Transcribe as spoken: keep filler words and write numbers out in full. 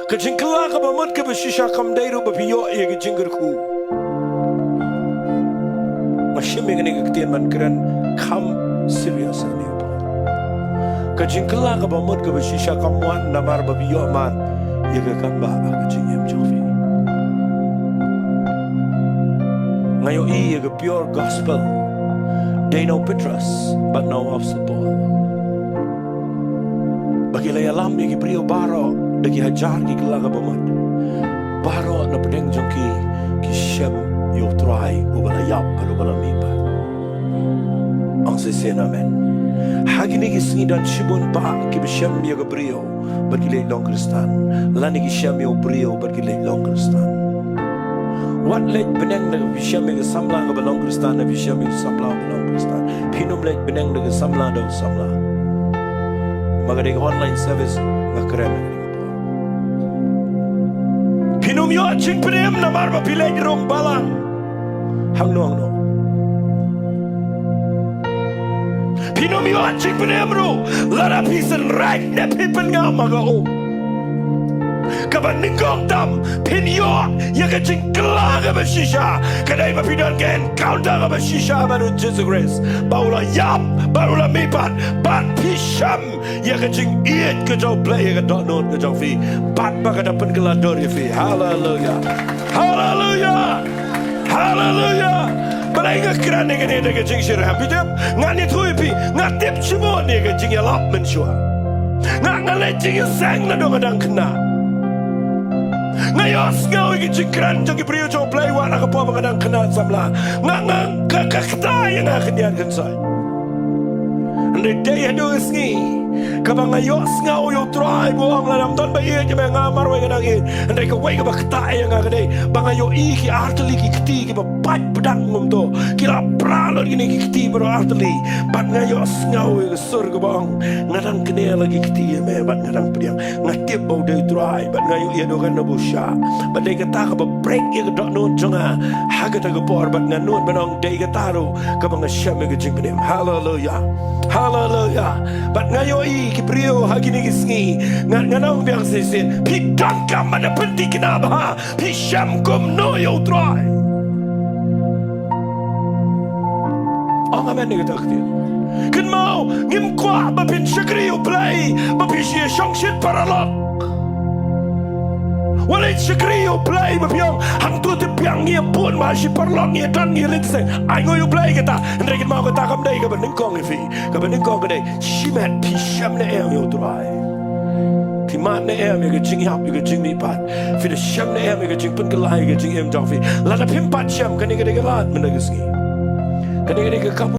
Ka jingkylla kaba mut kaba shisha kam dei ruh ba phi ïoh ïa ka jingkyrkhu. Nga shim ïa kane ka ktien ban kren kham serious hangne. Ka jingkylla kaba mut kaba shisha kam wan namar ba phi ïoh man ïa ka kambah ha ka jingim jong phi. Nga ïohi ïa ka pure gospel. Dei na u Petros bad na u Apostol Paul. Ba ki la ïalam ïa ki briew baroh da ki hajar ki kylla kaba mut. Baroh na pdeng jong ki ki shem ïa u Trai uba la ïap bad uba la mihpat. Ong shisien amen. Ha kine ki sngi don shibun bah kiba shem ïa ka briew bad ki leit long Khristan. Lane ki shem ïa u briew bad ki leit long Khristan. Wat leit bneng da ka phi shem ïa ka samla kaba long Khristan, da phi shem ïa ka samla kaba long Khristan. Phin ym leit bneng da ka samla da u samla. Ma ka dei ka online service nga kren. Phin ym ïoh jingpynim namar ba phi leit rung balang. Hangno hangno. Phin ym ïoh jingpynim ruh lada phi synran ne phi pynngam ha ka um. Kaba nyngkong tam phin ïoh ïa ka jingkylla kaba shisha. Ka dei ba phi don ka encounter kaba shisha bad u Jisu Khrist. Ba u la ïap, ba u la mihpat, bad phi shem ïa ka jingïeit ka jong U Blei ïa ka dohnud ka jong phi. Bad ba ka da pynkylla dur ïa phi. Haleluya. Haleluya. Haleluya. Balei nga kren ïa kane da ka jingshitrhem? Phi tip, ngan ïathuh ïa phi, nga tip shibun ïa ka jingïalap mynshuwa. Nga, nga leit jingïaseng naduh nga dang khynnah. Nga ïohsngew ïa ka jingkren jong ki briew jong U Blei wat ha ka por ba nga dang khynnah samla. Nga, nga, ka, ka ktah ïa nga khyndiat khynsoit. Hynrei dei haduh ka sngi kaba nga ïohsngew ïa U Trai ba u ong, lada ym don ba ïeit ïa me, nga marwei nga dang ïeit. Hynrei kawei kaba ktah ïa nga ka dei ba nga ïohi ki artylli ki kti kiba pait pdang kumto. Ki la pra lut kine ki kti baroh artylli. Bad nga ïohsngew ïa ka sur kaba ong, nga dang kner la ki kti ïa me bad nga dang pdiang. Nga tip ba u dei U Trai bad nga ïohi haduh katno ba u shah. Bad dei kata kaba break ïa ka dohnud jong nga ha kata ka por bad nga nud ban ong dei kata ruh kaba nga shem ïa ka jingpynim. Haleluya. Haleluya. Bad nga ïohi ki briew ha kine ki sngi. Nga, ngan ong biang shisien, phi donkam ban da pynthikna bha. Phi shem kumno ïa U Trai? Ong amen ïa kata ka ktien. Kynmaw, ngim kwah ba phin shakri U Blei ba phi shu ïa shongshit paralok. Wat leit shakri U Blei ba phi ong, hangto te biang ngi ïa bun, ma shi paralok ngi ïa don, ngi ïa leit seng. Ai nguh ïa U Blei kata. Hynrei kynmaw, kata kam dei kaba nyngkong ïa phi. Kaba nyngkong ka dei, shimet phi shem ne em ïa U Trai? Phi mad ne em ïa ka jingïap, ïa ka jingmihpat? Phi da shem ne em ïa ka jingpynkylla ïa ka jingim jong phi? Lada phim pat shem, kane ka dei ka lad mynta ka sngi. Kane ka dei ka kap